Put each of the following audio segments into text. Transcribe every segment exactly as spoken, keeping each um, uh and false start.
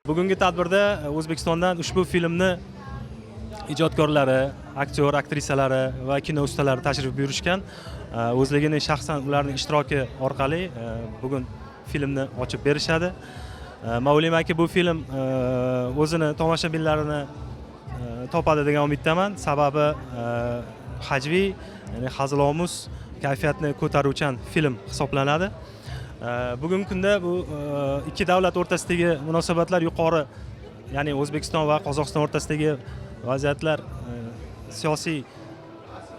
Bugungi tadbirda O'zbekistondan ushbu filmni ijodkorlari, aktyor, aktrisalari va kino ustalari tashrif buyurishgan. O'zligini shaxsan ularning ishtiroki orqali bugun filmni ochib berishadi. Man o'ylaymanki, bu film o'zini tomoshabinlarini topadi degan umiddaman. Sababi hajviy, ya'ni hazilomuz kayfiyatni ko'taruvchan film hisoblanadi. Bugungi kunda bu ikki davlat o'rtasidagi munosabatlar yuqori, ya'ni O'zbekiston va Qozog'iston o'rtasidagi vaziyatlar, siyosiy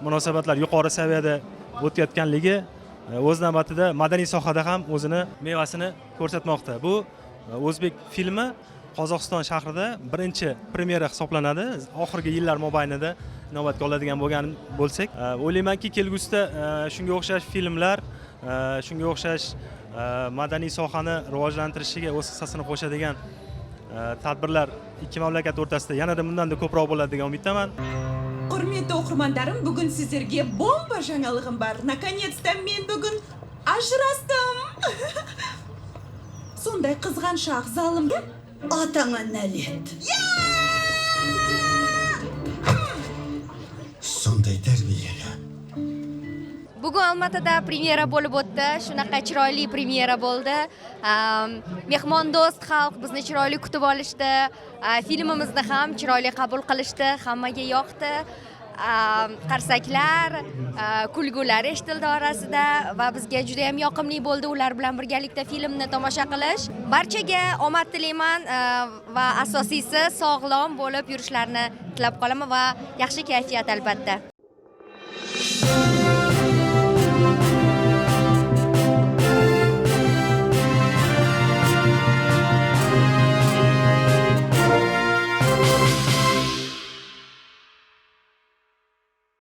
munosabatlar yuqori saviyada o'tayotganligi o'z navbatida madaniy sohada ham o'zini mevasini ko'rsatmoqda. Bu o'zbek filmi Qozog'iston shahrida birinchi premyera hisoblanadi. Oxirgi yillar mobaynida inobatga oladigan bo'lgan bo'lsak, o'ylaymanki, kelgusida shunga o'xshash filmlar, shunga o'xshash madaniy sohani rivojlantirishiga o'z hissasini qo'shadigan tadbirlar ikki mamlakat o'rtasida yanada bundan-da ko'proq bo'ladi degan umiddaman. Hurmatli o'qirmanlarim, bugun sizlarga bomba жаңалыгым бар. Наконец-то men bugun ajrasdim. Sonday qizg'anchoq, zolimga Atańa nálet. Sonday tárbiyaga. Bugun Olmaotada premyera bo'lib o'tdi. Shunaqa chiroyli premyera bo'ldi. Mehmondo'st xalq bizni chiroyli kutib olishdi. Filmimizni ham chiroyli qabul qilishdi. Hammaga yoqdi. Qarsaklar, kulgular eshitildi orasida va bizga juda ham yoqimli bo'ldi ular bilan birgalikda filmni tomosha qilish. Barchaga omad tilayman va asosiysi sog'lom bo'lib yurishlarini tilab qolaman va yaxshi kayfiyat albatta.